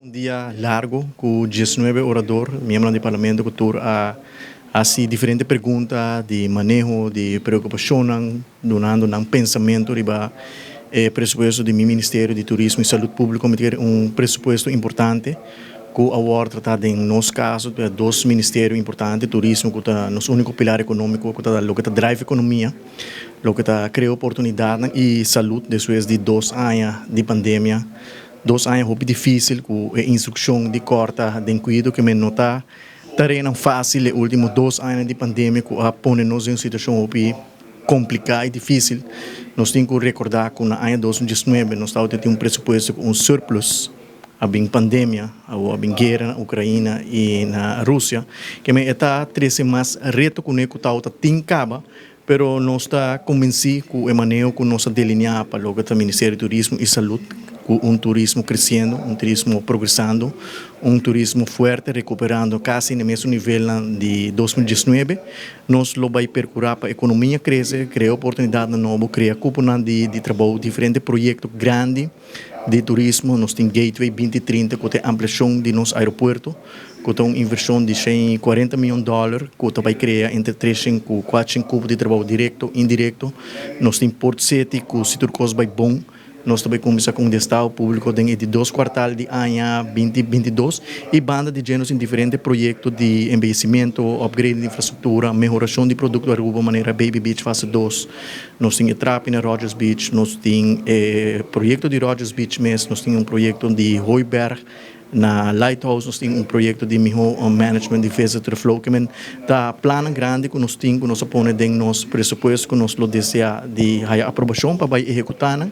Un dia largo cu 19 orador, miembronan di Parlamento cu tur a haci diferente pregunta di maneho, di preocupacionnan, dunando nan pensamento riba e presupuesto di mi Ministerio di Turismo y Salud Publico. Mi ta kere un presupuesto importante cu awor trata den nos caso dos ministerio importante, Turismo cu ta nos unico pilar economico, cu ta loke ta drive economia, loke ta crea oportunidadnan, y salud despues di 2 aña di pandemia. 2 aña hopi dificil cu e instruccion di corta den cuido, cu no ta tereno facil e ultimo 2 aña di pandemia cu a pone nos den un situacion hopi complica y dificil. Nos tin cu recorda cu na aña 2019 nos tabata tin un presupuesto cu un surplus. A bin pandemia, a bin guera na Ucrania y na Rusia, kiermen e ta trece mas reto cu cu tabata tin caba, pero nos ta convenci cu e maneho cu nos a delinea pa loke ta Ministerio di Turismo y Salud, cu un turismo creciendo, un turismo progresando, un turismo fuerte, recuperando casi na mesun nivel di 2019, nos lo bay percura pa economia crece, crea oportunidad nobo, crea cupo di trabou, diferente proyecto grandi di turismo. Nos tin Gateway 2030, cu ta ampliacion di nos aeropuerto, cu ta un inversion di 140 miyon di dollar, cu ta bay crea entre 3 y 4 cupo di trabou directo y indirecto. Nos tin Port City, cu si tur cos bay bon, nos tambe ta cuminsa cu un destaho publico den di dos kwartaal di aña 2022 y banda di dje nos tin diferente proyecto di embeyecimento, upgrade di infrastructura, mehoracion di producto Aruba manera Baby Beach fase 2, nos tin trapi na Rogers Beach, nos tin proyecto di Rogers Beach mes, nos tin un proyecto di Hooiberg na Lighthouse, nos tin un proyecto di miho management di visitor flow, kiermen ta plan grandi cu nos tin, cu nos a pone den nos presupuesto, cu nos lo desea di haya aprobacion pa bay ehecuta.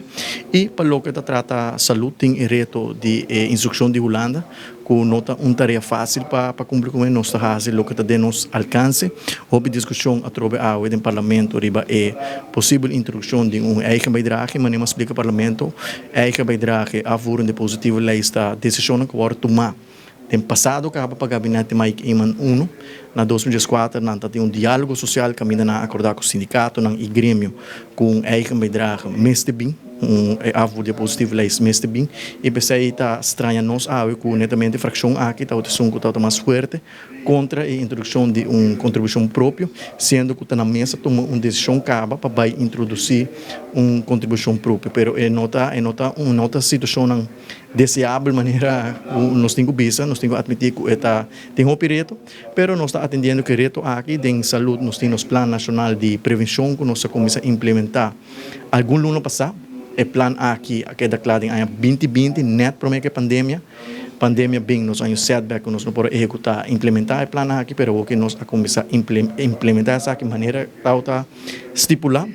Y pa loke ta trata salud, tin e reto di instruccion di Hulanda, cu no ta un tarea facil pa cumpli cu nos, ta haci loke ta den nos alcance. Hopi discusion atrobe awe den Parlamento riba e posibel introduccion di un eigen bijdrage, maar mi a splica Parlamento, eigen bijdrage, afvoerende positieve lijst, decision cu wordt tuma den pasado caba pa gabinete Mike Eman 1. Na 2014 nan tin un dialogo social caminda nan a acorda cu sindicato nan y gremio cu un eigen bijdrage mester bin, un afvoer di positieve lijst mester bin, y pesey ta straña nos awe cu netamente fraccion aki ta esun cu ta mas fuerte contra e introduccion di un contribucion propio, siendo cu na mesa tuma un decision caba pa bay introduci un contribucion propio. Pero e no ta un no ta situacion deseabel manera nos tin cu bisa, nos tin cu admiti cu ta tin hopi reto, pero nos ta atendiendo cu e reto aki. Den salud nos tin plan nacional di prevencion cu nos a cuminsa implementa algun luna pasa. E plan aki a keda cla den aña 2020, net prome cu pandemia. Pandemia bin, nos a setback, nos no por ehecuta, implementa e plan aki, pero cu nos a cuminsa implementa esaki manera ta stipula.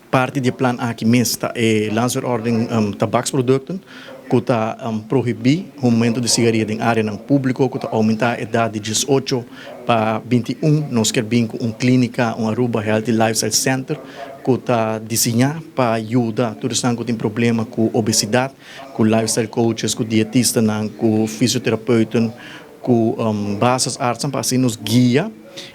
Parti di e plan aki mes ta e landsverordening tabaksproducten, cu ta prohibi humamento di sigaria den area publico, cu ta aumenta e edad di 18 pa 21. Nos kier bin cu un clinica, un Aruba Healthy Lifestyle Center, cu ta diseña pa yuda tur esnan cu tin problema cu obesidad, cu lifestyle coaches, cu dietista, cu fysiotherapeuten, cu basisartsen, pa asina nos guia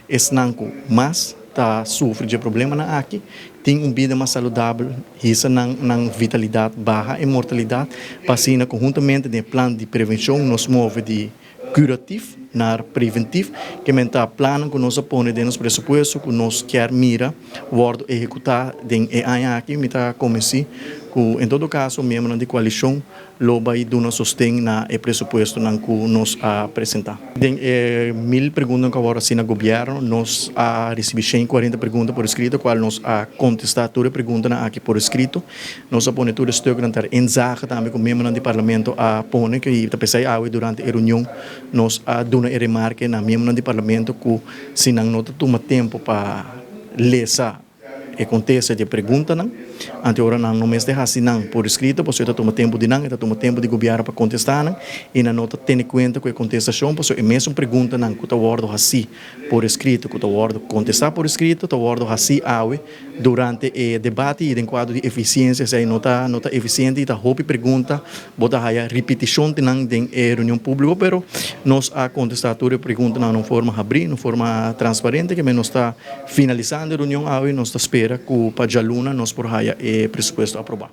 esnan cu mas ta sufri di problema aki, tin un bida mas saludabel, hisa nan vitalidad, baha e mortalidad, pa asina conhuntamente den plan di prevencion nos move di curatief naar preventief, kiermen ta plan cu nos a pone den nos presupuesto cu nos kier mira wordo ehecuta den e aña aki. Mi ta convenci cu en todo caso miembro di coalicion lo bay duna sosten na e presupuesto nan cu nos a presenta. Den 1000 pregunta cu awor asina gobierno, nos a ricibi 140 pregunta por escrito, cual nos a contesta tur e pregunta aki por escrito. Nos a pone tur stuk ter inzage tambe cu miembro di Parlamento a pone, cu ta pesey awe durante e reunion nos a duna e remarke na miembro di Parlamento cu si nan no tuma tempo pa lesa e contesta di pregunta nan, anto ora nan no mester hasi nan por escrito, pasobra ta tuma tempo di nan, ta tuma tempo di gobierno pa contesta nan, y nan no ta tene cuenta cu e contestacion, pasobra e mesun pregunta nan cu ta wordo hasi por escrito, cu ta wordo contesta por escrito, ta wordo hasi awe durante e debate, y den cuadro di eficiencia esey no ta eficiente y ta hopi pregunta, bo ta haya repeticion nan den e reunion publico, pero nos a contesta tur e pregunta na un forma habri, na forma transparente, kiermen nos ta finalisando e reunion awe, nos ta spera cu pa dialuna nos por haya e presupuesto aproba.